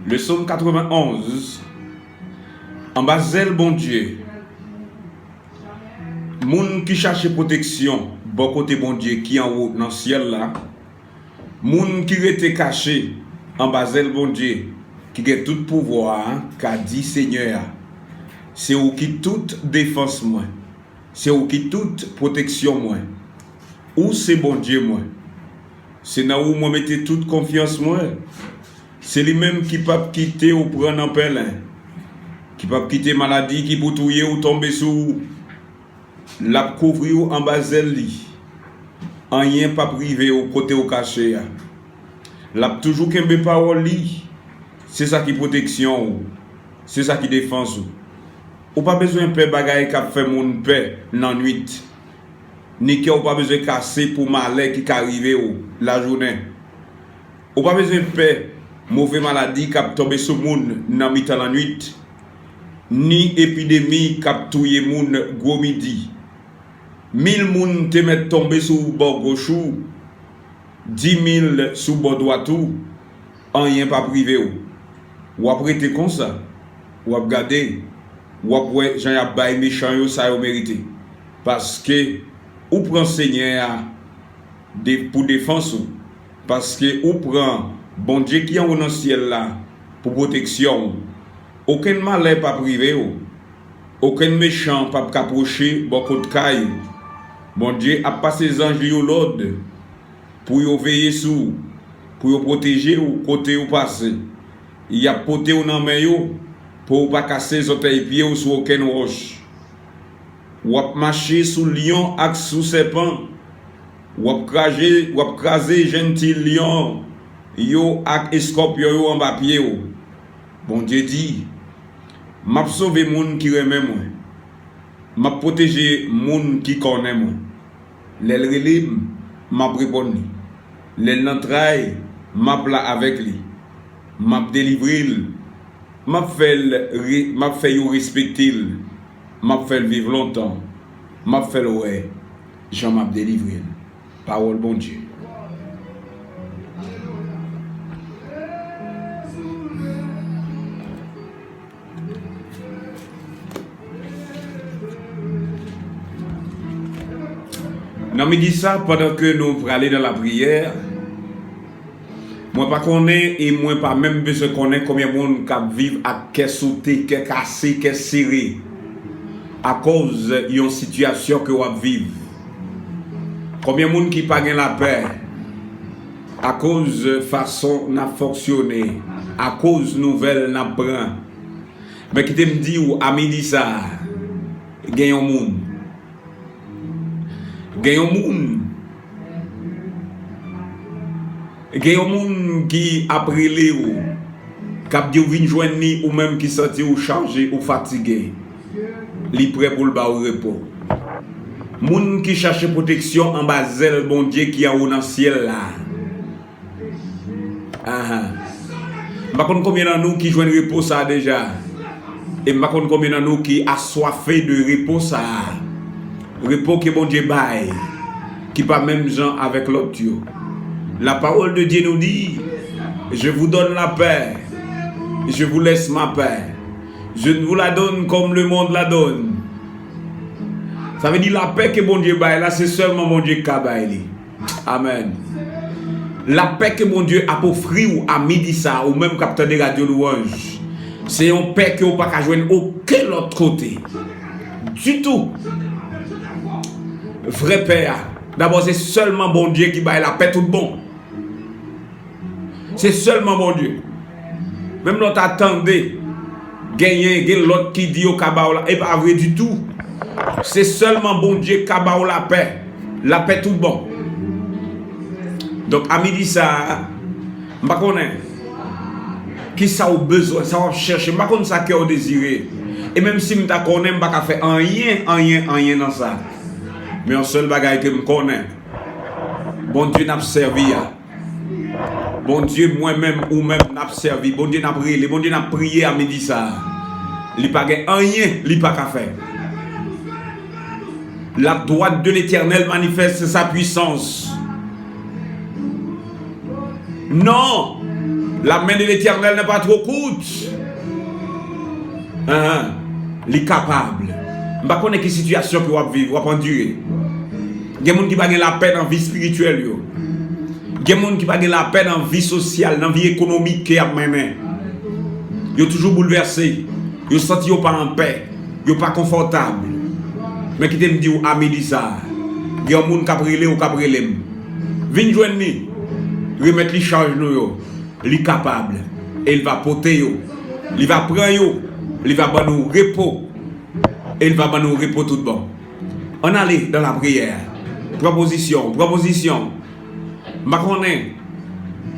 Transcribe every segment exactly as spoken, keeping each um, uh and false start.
Le Psaume quatre-vingt-onze. Anba zèl Bondye, moun ki chache pwoteksyon bò kote Bondye ki anwo nan syèl la, moun ki rete kache anba zèl Bondye ki gen tout pouvwa a, ka di Senyè a, se ou ki tout defans mwen, se ou ki tout pwoteksyon mwen. Ou se Bondye mwen. Se nan ou mwen mete tout konfyans mwen. Se li menm ki p ap kite w pran nan pèlen, ki p ap kite maladi ki pou touye w tonbe sou ou. L ap kouvri w anba zèl li. Anyen p ap rive w kote w kache a. L ap toujou kenbe pawòl li. Se sa ki pwoteksyon w. Se sa ki defans ou. Ou pa bezwen pè bagay k ap fè moun pè nan nwit, ni kè w pa bezwen kase pou malè ki ka rive w lajounen. Ou pa bezwen pè move maladi k ap tonbe sou moun nan mitan lannwit, ni epidemi k ap touye moun gwo midi. Mil moun te mèt tonbe sou bò goch ou, di mil sou bò dwat ou, anyen p ap rive w. W ap rete konsa, w ap gade, w ap wè jan y ap bay mechan yo sa yo merite. Paske ou pran Senyè a de, pou defans ou, paske ou pran Bondye ki anwo nan syèl la pou pwoteksyon w. Okenn malè p ap rive w. Okenn mechan p ap ka pwoche bò kot kay ou. Bondye ap pase zanj li yo lòd pou yo veye sou ou, pou yo pwoteje w kote w pase. Y ap pote w nan men yo pou w pa kase zòtèy pye w sou okenn wòch. W ap mache sou lyon ak sou sèpan. W ap kraze, w ap kraze jenti lyon yo ak eskòpyon yo anba pye w. Bondye di, m ap sove moun ki renmen mwen. M ap pwoteje moun ki konnen mwen. Lè l rele m, m ap reponn li. Lè l nan tray, m ap la avèk li. M ap delivre l. M ap fè l re-, m ap fè yo respekte l. M ap fè l viv lontan. M ap fè l wè jan m ap delivre l. Pawòl Bondye. Nan midi sa, pandan ke nou prale nan lapriyè, mwen pa konnen e mwen pa menm bezwen konnen konbyen moun k ap viv ak kè sote, kè kase, kè sere, akoz yon sitiyasyon ke w ap viv. Konbyen moun ki pa gen lapè akoz fason n ap fonksyone, akoz nouvèl n ap pran? Men kite m di w, a midi sa a, gen yon moun. Gen yon moun. Gen yon moun ki ap rele w, k ap di w vin jwenn li, ou menm ki santi w chaje, ou fatige. Li prè pou l ba w repo. Moun ki chache pwoteksyon anba zèl Bondye ki anwo nan syèl la. Ahan. M pa konn konbyen nan nou ki jwenn repo sa a deja. E m pa konn konbyen nan nou ki aswafe de repo sa a. Repo ke Bondye bay, ki pa menm jan avèk lòt yo. La parole de Dieu nous dit, je vous donne la paix, je vous laisse ma paix. Je ne vous la donne comme le monde la donne. Sa vle di lapè ke Bondye bay la, se sèlman Bondye ki ka bay li. Amèn. Lapè ke Bondye ap ofri w a midi sa a, ou menm k ap tande radyo Louange, se yon pè ke w pa ka jwenn okenn lòt kote. Ditou. Vrè pè a. Dabò, se sèlman Bondye ki bay lapè tout bon. Se sèlman Bondye. Menm lè w ta tande, genyen, gen lòt ki di yo ka ba w la, e pa vre ditou. Se sèlman Bondye k ka ba w lapè. Lapè tout bon. Donk, a midi sa a, m pa konnen kisa w bezwen, sa w ap chèche. M pa konn sa kè w dezire. E menm si m ta konnen, m pa ka fè anyen, anyen, anyen nan sa. Men yon sèl bagay ke m konnen, Bondye n ap sèvi a, Bondye mwen menm, ou menm, n ap sèvi, Bondye n ap rele, Bondye n ap priye a midi sa a, li pa gen anyen li pa ka fè. La droite de l'Éternel manifeste sa puissance. Non! La main de l'Éternel n'est pas trop courte. Ahan. Li kapab. M pa konnen ki sitiyasyon ke w ap viv, w ap andire. Gen moun ki pa gen lapè nan vi espirityèl yo. Gen moun ki pa gen lapè nan vi sosyal, nan vi ekonomik ke y ap mennen. Yo toujou boulvèse. Yo santi yo pa anpè. Yo pa konfòtab. Men kite m di w, a midi sa a, gen yon moun k ap rele w, k ap rele m. Vin jwenn li. Remèt li chaj nou yo. Li kapab. E l va pote yo. Li va pran yo. Li va ban nou repo. E l va ban nou repo tout bon. Ann ale dans la prière. Pran pozisyon, pran pozisyon. M pa konnen.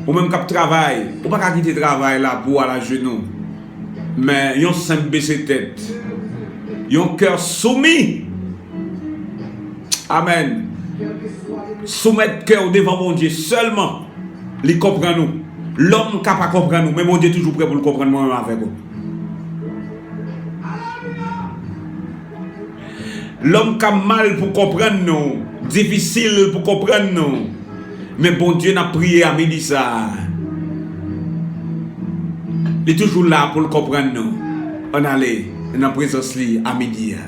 Ou menm k ap travay, ou pa ka kite travay la pou w al ajenou. Men yon senp bese tèt. Yon kè soumi. Amèn. Soumèt kè w devan Bondye sèlman. Li konprann ou. Lòm ka pa konprann ou, men Bondye toujou prè pou l konprann mwen menm avèk ou. Lòm ka mal pou konprann nou, difisil pou konprann nou. Men Bondye n ap priye a midi sa a. Li toujou la pou l konprann nou. Ann ale nan prezans li a midi a.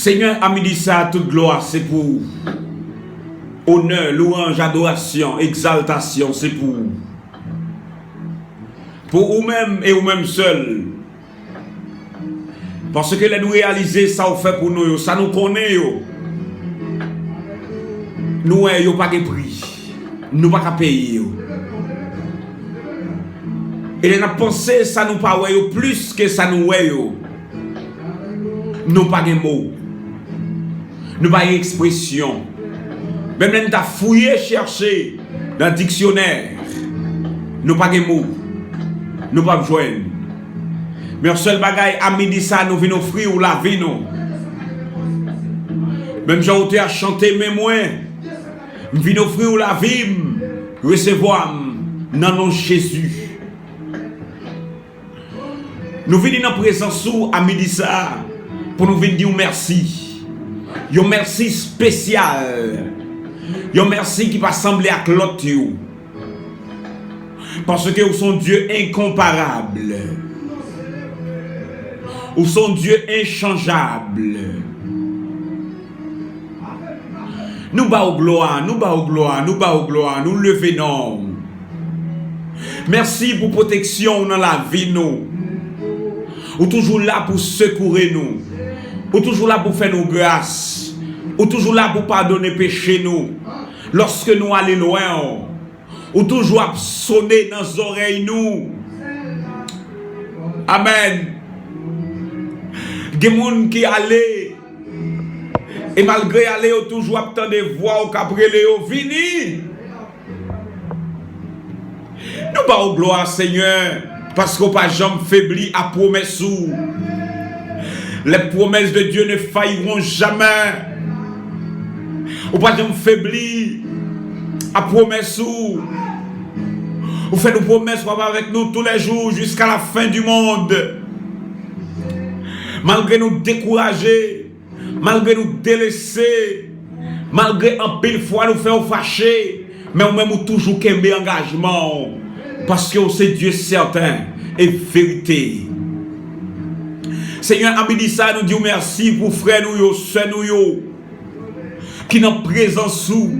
Senyè, a midi sa a, tout glwa se pou ou. Onè, lwanj, adorasyon, egzaltasyon se pou ou. Pou ou menm e ou menm sèl. Paske lè nou reyalize sa w fè pou nou yo, sa nou konnen yo, nou wè yo pa gen pri. Nou pa ka peye yo. E lè n ap panse sa nou pa wè yo plis ke sa nou wè yo, nou pa gen mo. Nou pa gen ekspresyon. Menm lè n ta fouye chèche nan diksyonè, nou pa gen mo. Nou p ap jwenn. Men yon sèl bagay, a midi sa a, nou vin ofri w lavi nou. Menm jan otè a chante, men mwen, m vin ofri w lavi m, resevwa m nan non Jezi. Nou vini nan prezans ou a midi sa a pou nou vin di w mèsi. Yon mèsi espesyal. Yon mèsi ki pa sanble ak lòt yo. Paske ou se yon Dye enkonparab. Ou se yon Dye enchanjab. Nou ba w glwa, nou ba w glwa, nou ba w glwa, nou leve non w. Mèsi pou pwoteksyon w nan lavi nou. Ou toujou la pou sekoure nou. Ou toujou la pou fè nou gras. Ou toujou la pou padone peche nou. Lòske nou ale lwen w, ou toujou ap sone nan zòrèy nou. Amèn. Gen moun ki ale, e malgre y ale, yo toujou ap tande vwa w k ap rele yo, vini. Nou ba w glwa, Senyè, paske w pa janm febli a pwomès ou. Les promesses de Dieu ne failleront jamais. Ou pa janm febli a pwomès ou. Ou fè nou pwomès w ap avèk nou tous les jours jusqu'à la fin du monde. Malgre nou dekouraje, malgre nou delese, malgre anpil fwa nou fè w fache, men ou menm ou toujou kenbe angajman w, paske w se Dye sèten e verite. Senyè, a midi sa a, nou di w mèsi pou frè nou yo, sè nou yo, ki nan prezans ou,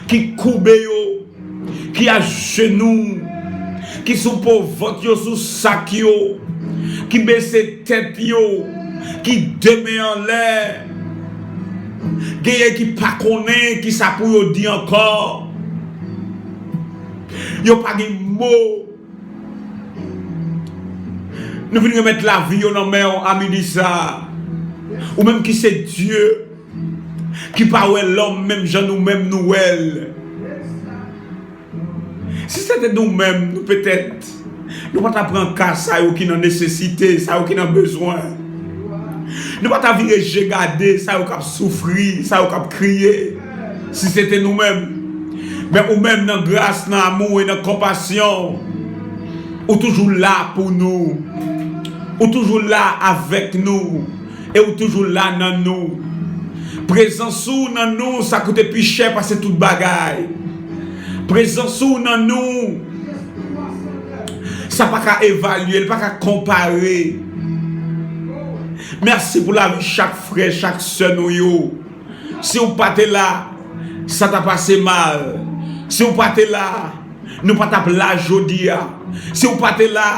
ki koube yo, ki ajenou, ki sou po vant yo, sou sak yo, ki bese tèt yo, ki de men anlè. Genyen ki pa konnen kisa pou yo di ankò. Yo pa gen mo. Nou vin remèt lavi yo nan men w a midi sa a. Ou menm ki se Dye, ki pa wè lòm menm jan nou menm nou wè l. Si se te nou menm, nou petèt, nou pa ta pran ka sa yo ki nan nesesite, sa yo ki nan bezwen. Nou pa ta vire je gade sa yo k ap soufri, sa yo k ap kriye, si se te nou menm. Men ou menm, nan gras, nan amou e nan konpasyon, Ou toujou la pou nou. Ou toujou la avèk nou. E ou toujou la nan nou. Prezans ou nan nou, sa koute pi chè pase tout bagay. Prezans ou nan nou, sa pa ka evalye, li pa ka konpare. Mèsi pou lavi chak frè, chak sè nou yo. Si w pa te la, sa ta pase mal. Si w pa te la, nou pa t ap la jodi a. Si w pa te la,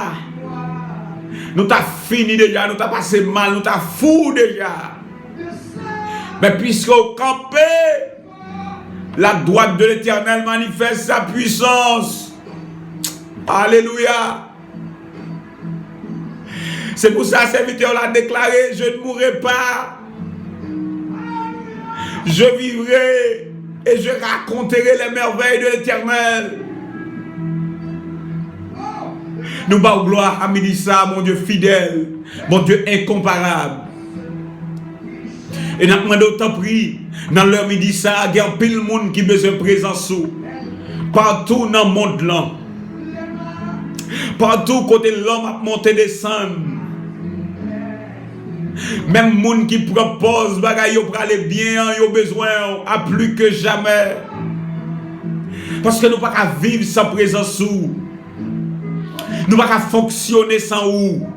nou ta fini deja, nou ta pase mal, nou ta fou deja. Men piske w kanpe, la droite de l'Éternel manifeste sa puissance. Alelouya. C'est pour ça, serviteur la déclaré, je ne mourrai pas. Je vivrai et je raconterai les merveilles de l'Éternel. Nou ba w glwa a midi sa, Bondye fidèl, Bondye enkonparab. E n ap mande w, tanpri, nan lè midi sa a, gen anpil moun ki bezwen prezans ou. Patou nan mond lan. Patou kote lòm ap monte desann. Menm moun ki pran pòz bagay yo prale byen an, yo bezwen w a pli ke jamè. Paske nou pa ka viv san prezans ou. Nou pa ka fonksyone san ou.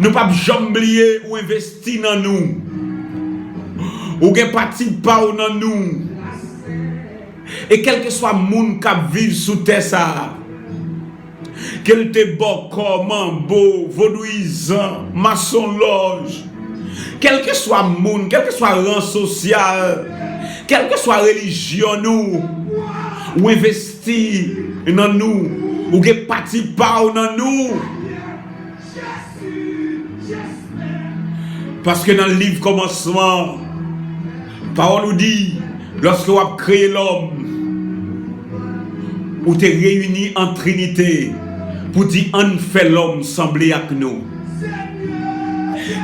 Nou p ap janm bliye ou envesti nan nou. Ou gen pati pa w nan nou. E kèlkeswa moun k ap viv sou tè sa a, ke l te bòkò, manbo, vodouyizan, masonlòj, kèlkeswa moun, kèlkeswa ran sosyal, kèlkeswa relijyon nou, ou envesti nan nou, ou gen pati pa w nan nou. Paske nan liv kòmansman, pawòl ou di, lòske w ap kreye lòm, ou te reyini an trinite pou di, ann fè lòm sanble ak nou.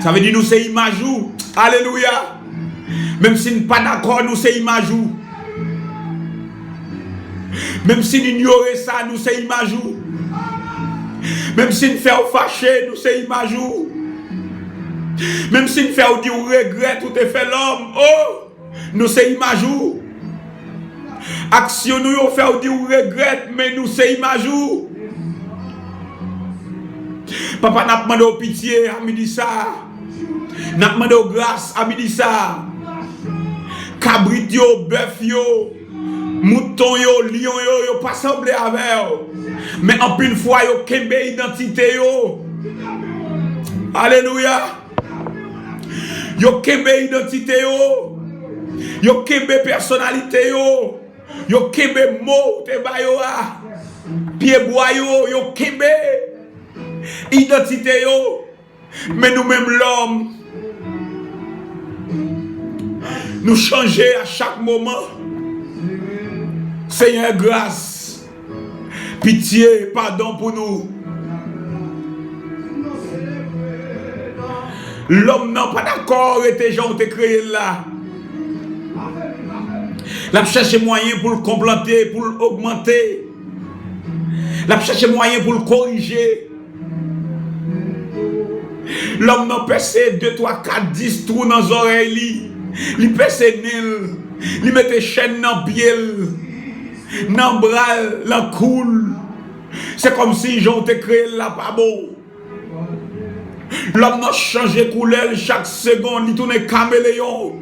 Sa vle di nou se imaj ou. Alelouya! Menm si n pa dakò, nou se imaj ou. Menm si n inyore sa, nou se imaj ou. Menm si n fè w fache, nou se imaj ou. Menm si n fè w di w regrèt ou te fè lòm, o, nou se imaj ou. Aksyon nou yo fè w di w regrèt, men nou se imaj ou. Papa, n ap mande w pitye a midi sa a. N ap mande w gras a midi sa a. Kabrit yo, bèf yo, mouton yo, lyon yo, yo pa sanble avè w. Men anpil fwa, yo kenbe idantite yo. Alelouya! Yo kenbe idantite yo. Yo kenbe pèsonalite yo. Yo kenbe mo ou te ba yo a. Pyebwa yo, yo kenbe idantite yo. Men nou menm lòm, nou chanje a chak moman. Senyè, gras, pitye, padon pou nou. Lòm nan pa dakò rete jan w te kreye l la. L ap chèche mwayen pou l konplante, pou l ogmante. L ap chèche mwayen pou l korije. Lòm nan pèse de, twa, kat, dis twou nan zòrèy li. Li pèse nen l. Li mete chèn nan pye l, nan bra l, nan kou l. Se kòmsi jan w te kreye l la pa bon. Lòm nan chanje koulè l chak segonn, li tounen kameleyon.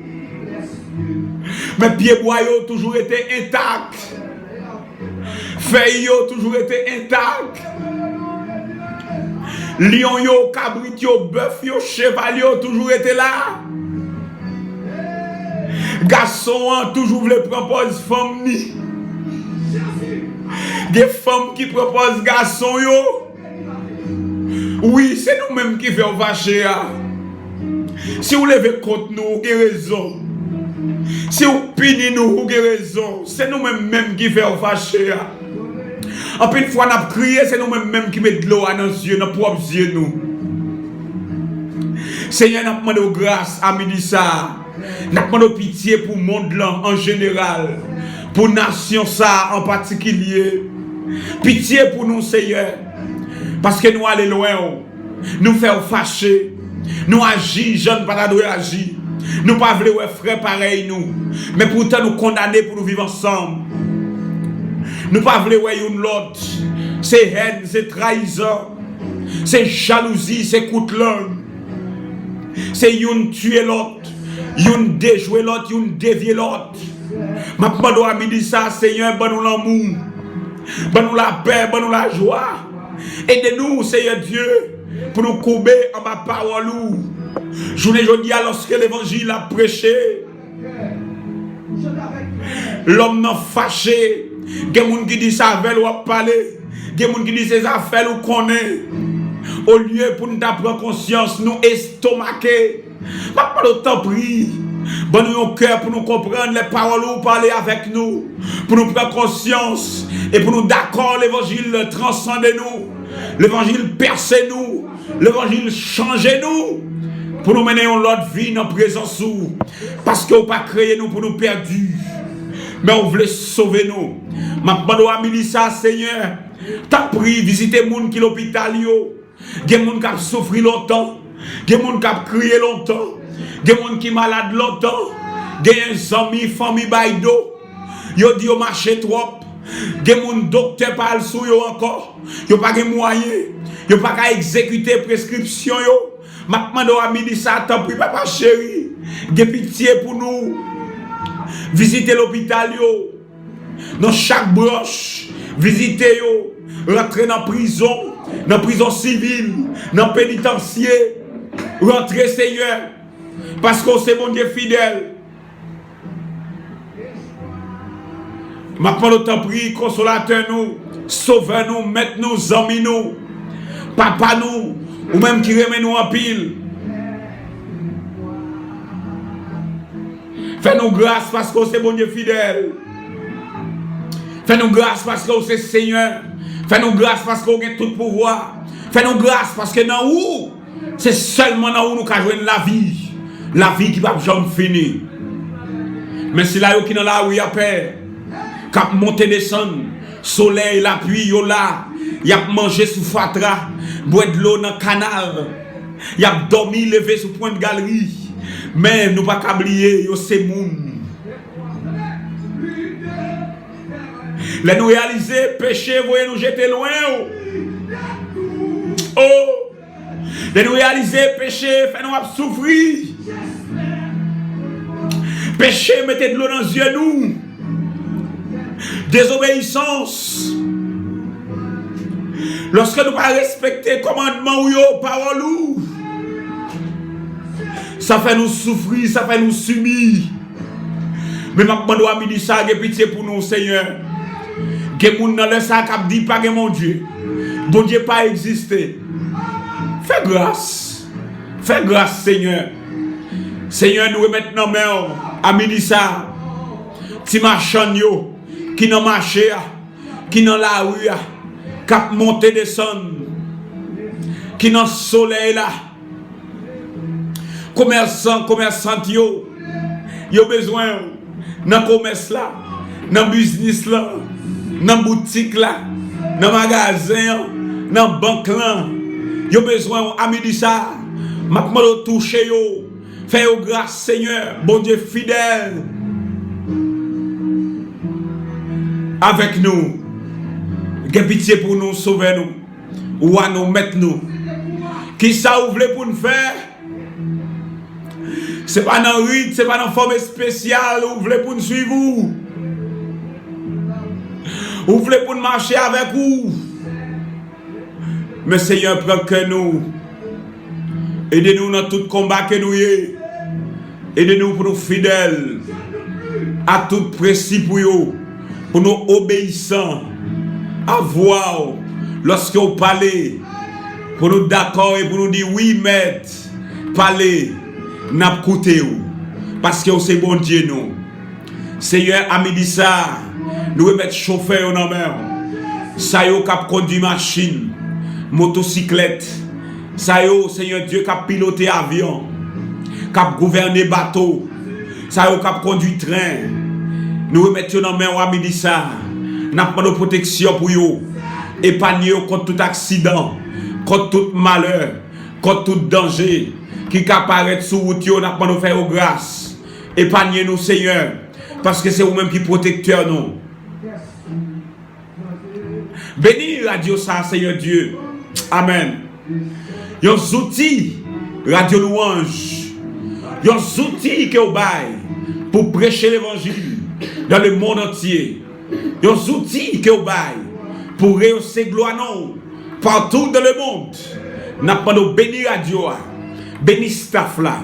Men pyebwa yo toujou rete entak. Fèy yo toujou rete entak. Lyon yo, kabrit yo, bèf yo, cheval yo toujou rete la. Gason an toujou vle pran pòz fanm ni. Gen fanm ki pran pòz gason yo. Wi, se nou menm ki fè w fache a. Si w leve kont nou, ou gen rezon. Si w pini nou, ou gen rezon. Se nou menm menm ki fè w fache a. Anpil fwa n ap kriye, se nou menm menm ki met dlo a nan zye, nan pwòp zye nou. Senyè, n ap mande w gras a midi sa a. N ap mande w pitye pou mond lan an jeneral, pou nasyon sa a an patikilye. Pitye pou nou, Senyè, paske nou ale lwen w. Nou fè w fache. Nou aji jan n pa ta dwe aji. Nou pa vle wè frè parèy nou. Men poutan nou kondane pou nou viv ansanm. Nou pa vle wè youn lòt. Se hèn, se trayizan, se jalouzi, se kout lang. Se youn tiye lòt, youn dejwe lòt, youn devye lòt. M ap mande w a midi sa, Senyè, ban nou lanmou. Ban nou lapè, ban nou lajwa. Ede nou, Senyè Dye, pou nou koube anba pawòl ou. Jounen jodi a, lòske levanjil ap preche, lòm nan fache. Gen moun ki di se avè l w ap pale. Gen moun ki di se zafè l ou konnen. Olye pou n ta pran konsyans, nou estomake. M ap mande w, tanpri, ban nou yon kè pou nou konprann lè pawòl ou pale avèk nou, pou nou pran konsyans e pou nou dakò levanjil transande nou, levanjil pèse nou, levanjil chanje nou, pou nou mennen yon lòt vi nan prezans ou, paske w pa kreye nou pou nou pèdi, men w vle sove nou. M ap mande w a midi sa, Senyè, tanpri, vizite moun ki lopital yo. Gen moun k ap soufri lontan. Gen moun k ap kriye lontan. Gen moun ki malad lontan. Genyen zanmi, fanmi bay do. Yo di yo mache twòp. Gen moun doktè pa al sou yo ankò. Yo pa gen mwayen. Yo pa ka egzekite preskripsyon yo. M ap mande w a midi sa, tanpri, papa cheri, gen pitye pou nou. Vizite lopital yo. Nan chak branch, vizite yo, rantre nan prizon, nan prizon sivil, nan penitansye, rantre, Senyè, paske w se Bondye fidèl. M ap mande w, tanpri, konsolatè nou, sovè nou, mèt nou, zanmi nou, papa nou, ou menm ki renmen nou anpil. Fè nou gras paske w se Bondye fidèl. Fè nou gras paske w se Senyè. Fè nou gras paske w gen tout pouvwa. Fè nou gras paske nan ou, se sèlman nan ou nou ka jwenn lavi. Lavi ki p ap janm fini. Men sila yo ki nan lari a pè, k ap monte desann, solèy, lapli, yo la, y ap manje sou fatra, bwè dlo nan kanal. Y ap dòmi, leve sou pwent galri. Men nou pa ka bliye, yo se moun. Lè nou reyalize peche voye nou jete lwen w. O! Lè nou reyalize peche fè nou ap soufri. Peche mete dlo nan zye nou. Dezobeyisans. Lòske nou pa respekte kòmandman w yo, pawòl ou, sa fè nou soufri, sa fè nou sibi. Men m ap mande w a midi sa, gen pitye pou nou, Senyè. Gen moun nan lè sa k ap di pa gen Bondye. Bondye pa egziste. Fè gras. Fè gras, Senyè. Senyè, nou remèt nan men w a midi sa, ti machann yo ki nan mache a, ki nan lari a, k ap monte desann, ki nan solèy la. Komèsan, komèsant yo, yo bezwen w nan komès la, nan biznis la, nan boutik la, nan magazen an, nan bank lan. Yo bezwen w a midi sa. M ap mande w touche yo. Fè yo gras, Senyè, Bondye fidèl avèk nou. Gen pitye pou nou, Sovè nou, Wa nou, Mèt nou. Kisa ou vle pou n fè? Se pa nan rit, se pa nan fòm espesyal ou vle pou n swiv ou. Ou vle pou n mache avèk ou. Men Senyè, pran kè nou. Ede nou nan tout konba ke nou ye. Ede nou pou nou fidèl a tout prensip ou yo, pou nou obeyisan a vwa w lòske w pale, pou nou dakò e pou nou di, "Wi, Mèt, pale, n ap koute w, paske w se Bondye nou." Senyè, a midi sa a, nou remèt chofè yo nan men w. Sa yo k ap kondui machin, motosiklèt. Sa yo, Senyè Dye, k ap pilote avyon, k ap gouvène bato. Sa yo k ap kondui tren. Nou remèt yo nan men w a midi sa a. N ap mande w pwoteksyon pou yo. Epanye yo kont tout aksidan, kont tout malè, kont tout danje ki ka parèt sou wout yo. N ap mande w fè yo gras. Epanye nou, Senyè, paske se ou menm ki pwotektè nou. Beni radyo sa a, Senyè Dye. Amèn. Yon zouti radyo lwanj. Yon zouti ke w bay pou preche levanjil dans le monde entier. Yon zouti ke w bay pou reyose glwa non w partou dans le monde. N ap mande w beni radyo a, beni staff la,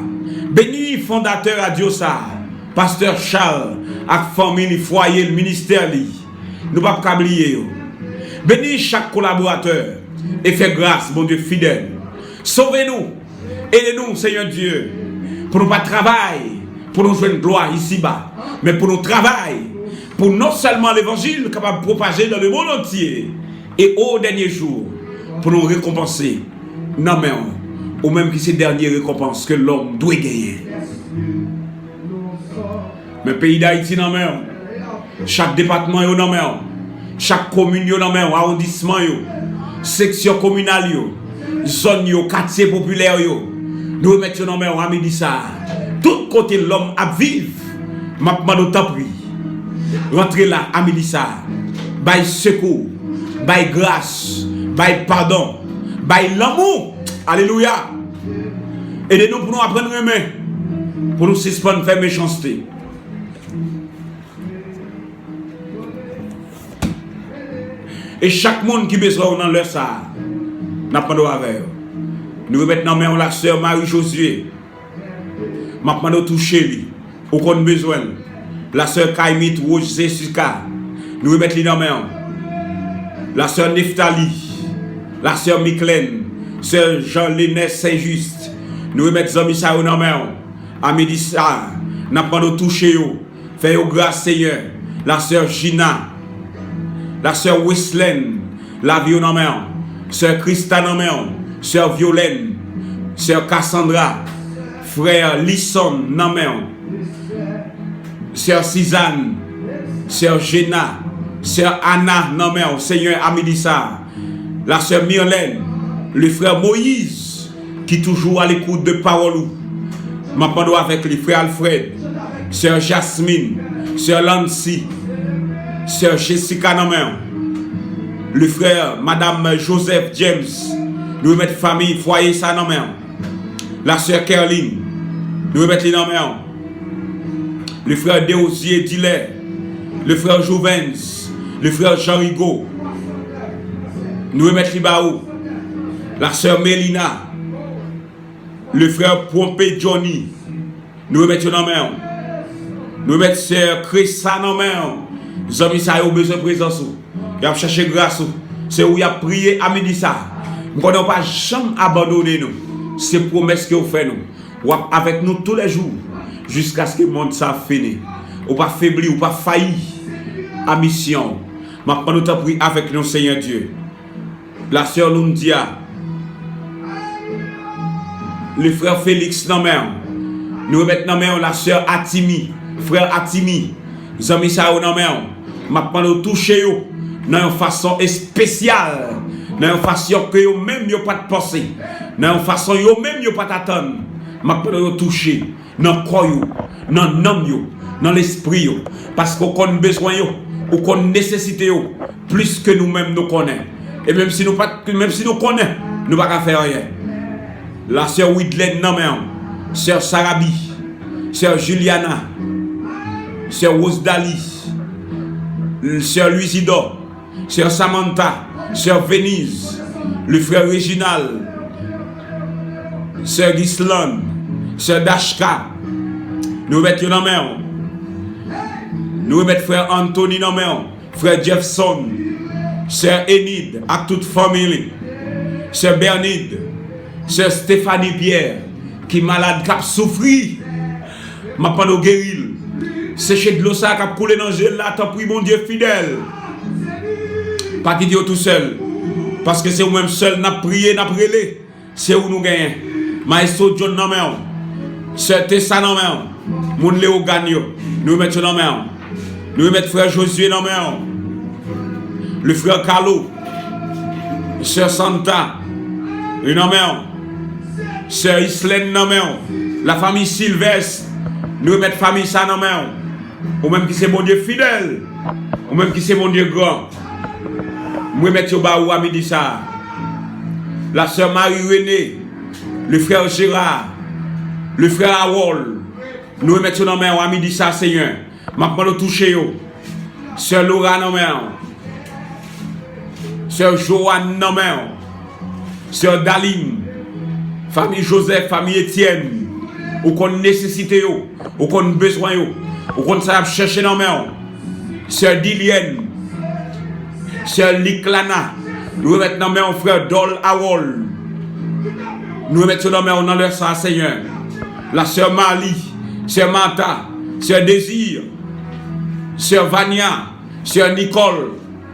beni fondatè radyo sa a, pastè Charles ak fanmi li, fwaye l, ministè li. Nou p ap ka bliye yo. Beni chak kolaboratè e fè gras, Bondye fidèl. Sove nou, ede nou, Senyè Dye, pou nou pa travay pou nou jwenn glwa isiba, men pou nou travay pou non sèlman levanjil kapab pwopaje dans le monde entier, e o dènye jou, pou nou rekonpanse nan men w, ou menm ki se dènye rekonpans ke lòm dwe genyen. Men peyi Dayiti nan men w. Chak depatman yo nan men w. Chak komin yo nan men w, awondisman yo, seksyon kominal yo, zòn yo, katye popilè yo. Nou remèt yo nan men w a midi sa a. Tout kote lòm ap viv, m ap mande w tanpri, rantre la a midi sa a. Bay sekou, bay gras, bay padon, bay lanmou. Alelouya! Ede nou pou nou aprann renmen, pou nou sispann fè mechanste. E chak moun ki bezwen w nan lè sa a, n ap mande w avè yo. Nou remèt nan men w lasè Marie Josué. M ap mande w touche li. Ou konn bezwen l. Lasè Kaymit Rose Jessica. Nou remèt li nan men w. Lasè Neftali. Lasè Miklèn. Sè Jean Lenès Saint Juste. Nou remèt zanmi sa yo nan men w. A midi sa a, n ap mande w touche yo. Fè yo gras, Senyè. Lasè Gina, lasè Weslèn, lavi yo nan men w. Sè Krista nan men w. Sè Vyolèn, sè Kasandra, frè Lison nan men w. Sè Sizàn, sè Jena, sè Ana nan men w, Senyè, a midi sa a. Lasè Mirlèn, le frè Moyiz, ki toujou alekout de pawòl ou. M ap mande w avèk li, frè Alfred, sè Jasmine, sè Lancy, sè Jessica nan men w. Le frè, madam Joseph James, nou remèt fanmi, fwaye sa nan men w. Lasè Kerline, nou remèt li nan men w. Le frè Deosier Dilè, le frè Jouvens, le frè Jean Rigaud, nou remèt li ba ou. Lasè Melina, le frè Pompé Johnny, nou remèt yo nan men w. Nou remèt sè Kresa nan men w. Zanmi sa yo bezwen prezans ou. Y ap chèche gras ou. Se ou y ap priye a midi sa. M konnen w pa janm abandone nou. Se pwomès ke w fè nou. W ap avèk nou toulèjou, jiskaske mond sa ap fini. Ou pa febli, ou pa fayi a misyon w. M ap mande w tanpri avèk nou, Senyè Dye. Lasè Loundia, le frè Felix nan men w. Nou remèt nan men w lasè Atimi, frè Atimi. Zanmi sa yo nan men w. M ap mande w touche yo nan yon fason espesyal, nan yon fason ke yo menm yo pa t panse, nan yon fason yo menm yo pa t atann. M ap mande w touche nan kò yo, nan nanm yo, nan lespri yo. Paske w konn bezwen yo, ou konn nesesite yo, plis ke nou menm nou konnen. E menm si nou pa t, menm si nou konnen, nou pa ka fè anyen. Lasè Widlèn nan men w, sè Sarabi, sè Juliana, sè Rosedali, sè Luisidò, sè Samantha, sè Venise, le frè Reginald, sè Gisland, sè Dachka, nou remèt yo nan men w. Nou remèt frè Anthony nan men w, frè Jeffson, sè Enid ak tout fanmi li, sè Bernide, sè Stephanie Pierre, ki malad, k ap soufri. M ap mande w geri l. Seche dlo sa a k ap koule nan je l la, tanpri, Bondye fidèl. Pa kite yo tousèl. Paske se ou menm sèl n ap priye, n ap rele. Se ou nou genyen. Maestro John nan men w. Sè Tessa nan men w. Moun Leyogàn yo, nou remèt yo nan men w. Nou remèt frè Josué nan men w. Le frè Carlo, sè Santa, li nan men w. Sè Islèn nan men w. Lafanmi Silvès, nou remèt fanmi sa nan men w. Ou menm ki se Bondye fidèl, ou menm ki se Bondye gran, m remèt yo ba ou a midi sa a. La sè Marie Renée, le frè Gérard, le frè Harold, nou remèt yo nan men w a midi sa a, Senyè. M ap mande w touche yo. Sè Laura nan men w. Sè Joanne nan men w. Sè Daline. Fanmi Joseph, fanmi Etienne. Ou konn nesesite yo. Ou konn bezwen yo. Ou konn sa y ap chèche nan men w. Sè Dilienne. Sè Liklana. Nou remèt nan men w frè Dol Harold. Nou remèt yo nan men w nan lè sa a, Senyè. La sè Marlie. Sè Martha. Sè Désir. Sè Vania. Sè Nicole,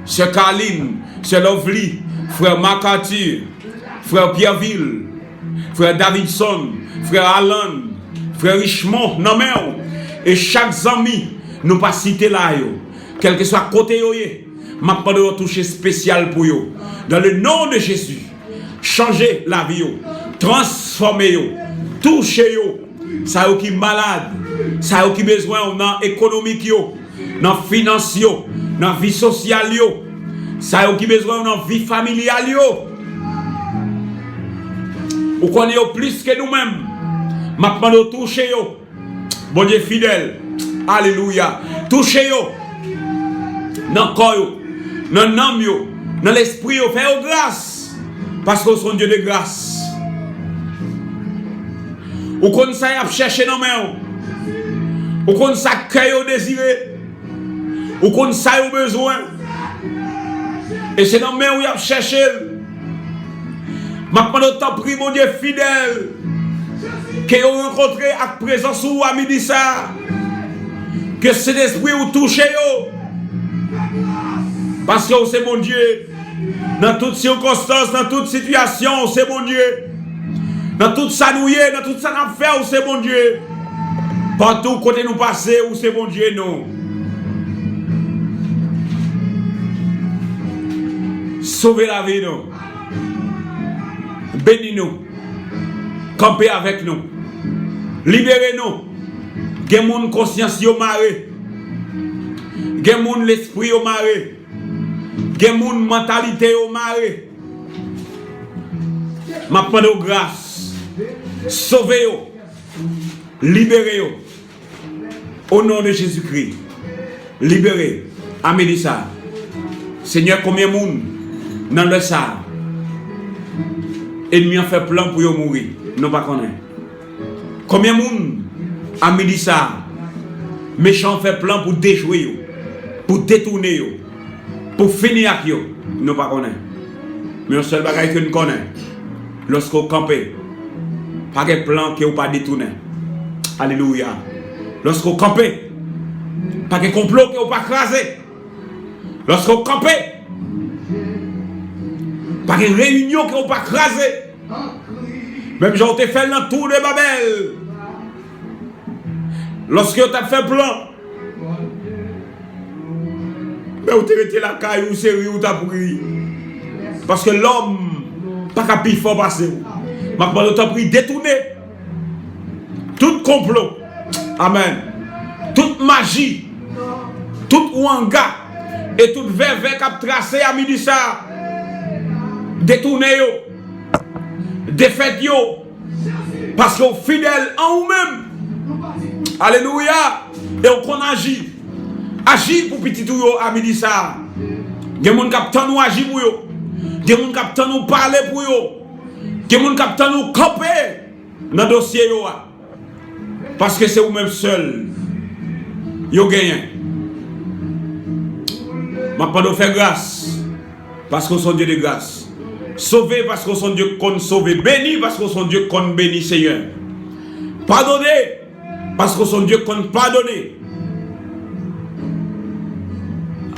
sè Carline, sè Lovely, frè Marc Arthur, frè Pierreville, frè Davidson, frè Alan, frè Richemond nan men w. E chak zanmi nou pa site la yo, kèlkeswa kote yo ye, m ap mande yon touche espesyal pou yo. Dans le nom de Jésus. Chanje lavi yo. Transfòme yo. Touche yo. Sa yo ki malad. Sa yo ki bezwen w nan ekonomik yo, nan finans yo, nan vi sosyal yo. Sa yo ki bezwen w nan vi familyal yo. Ou konnen yo plis ke nou menm. M ap mande w touche yo. Bondye fidèl. Alelouya. Touche yo. Nan kò yo. Nan nanm yo. Nan lespri yo. Fè yo gras. Paske w se yon Dye de gras. Ou konn sa y ap chèche nan men w. Ou konn sa kè yo dezire. Ou konn sa yo bezwen. E se nan men w y ap chèche l. M ap mande w, tanpri, Bondye fidèl, ke yo rankontre ak prezans ou a midi sa a. Ke Sentespri ou touche yo. Paske ou se Bondye. Nan tout sikonstans, nan tout sitiyasyon, ou se Bondye. Nan tout sa nou ye, nan tout sa n ap fè, ou se Bondye. Patou kote nou pase, ou se Bondye nou. Sove lavi nou. Beni nou. Kanpe avèk nou. Libere nou. Gen moun konsyans yo mare. Gen moun lespri yo mare. Gen moun mantalite yo mare. M ap mande w gras. Sove yo. Libere yo. O non de Jezikri. Libere. A midi sa. Senyè, konbyen moun nan lè sa, enmi an fè plan pou yo mouri? Nou pa konnen. Konbyen moun, a midi sa, mechan an fè plan pou dejwe yo, pou detounen yo, pou fini ak yo? Nou pa konnen. Men yon sèl bagay ke n konnen, lòske w kanpe, pa gen plan ke w pa detounen. Alelouya. Lòske w kanpe, pa gen konplo ke w pa kraze. Lòske w kanpe, pa gen reyinyon ke w pa kraze. Menm jan w te fè l nan Tou de Babèl. Lòske yo t ap fè plan, men ou te rete lakay ou, se ri ou t ap ri. Paske lòm pa ka pi fò pase w. M ap mande w, tanpri, detounen tout konplo. Amèn. Tout maji, tout wanga e tout vèvè k ap trase a midi sa, detounen yo, defèt yo, paske w fidèl an ou menm. Alelouya. E w konn aji. Aji pou pitit ou yo a midi sa. Gen moun k ap tann ou aji pou yo. Gen moun k ap tann ou pale pou yo. Gen moun k ap tann ou kanpe nan dosye yo a. Paske se ou menm sèl yo genyen. M ap mande w fè gras, paske w se yon Dye de gras. Sove, paske w se yon Dye k konn sove. Beni, paske w se yon Dye k konn beni, Senyè. Padone, paske w se yon Dye k konn padone.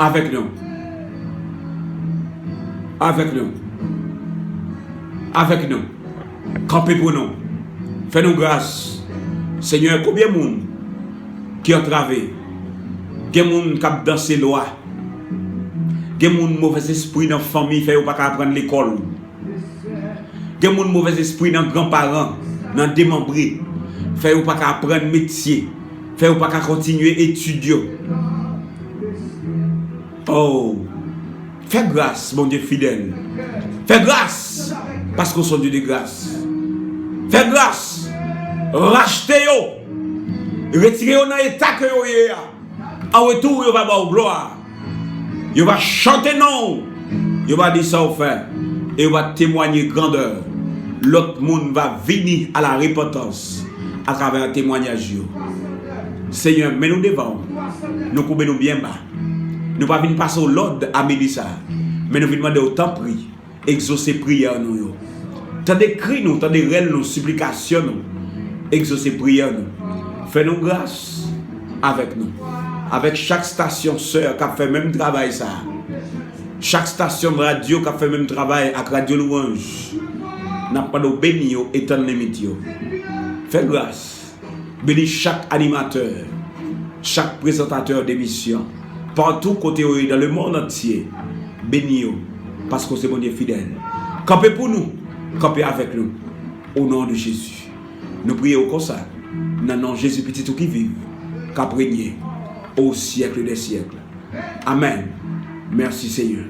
Avèk nou. Avèk nou. Avèk nou. Kanpe pou nou. Fè nou gras. Senyè, konbyen moun ki antrave? Gen moun k ap danse lwa. Gen moun movèzespri nan fanmi fè yo pa ka aprann lekòl. Gen moun movèzespri nan granparan, nan demanbre, fè yo pa ka aprann metye, fè yo pa ka kontinye etid yo. Oh, fè gras, Bondye fidèl. Fè gras, paske w se yon Dye de gras. Fè gras, rachte yo, retire yo nan eta ke yo ye a. An retou, yo va ba w glwa. Yo va chante non w. Yo va di sa w fè. E yo va temwanye grandè. Lòt moun va vini a la repantans atravè temwanyaj yo. Senyè, men nou devan w. Nou koube nou byen ba. Nou pa vin pase w lòd a midi sa a. Men nou vin mande w, tanpri, egzose priyè nou yo. Tande kri nou, tande rèl nou, siplikasyon nou. Egzose priyè nou. Fè nou gras avèk nou. Avèk chak stasyon sè k ap fè menm travay sa a. Chak stasyon radyo k ap fè menm travay ak Radyo Lwanj. N ap mande w beni yo, etann limit yo. Fè gras. Beni chak animatè, chak prezantatè de misyon, patou kote yo ye dans le monde entier. Beni yo, paske w se Bondye fidèl. Kanpe pou nou, kanpe avèk nou, o non de Jezi. Nou priye w konsa, nan non Jezi, Pitit ou ki viv, k ap renye o syèk dè syèk. Amèn. Mèsi, Senyè.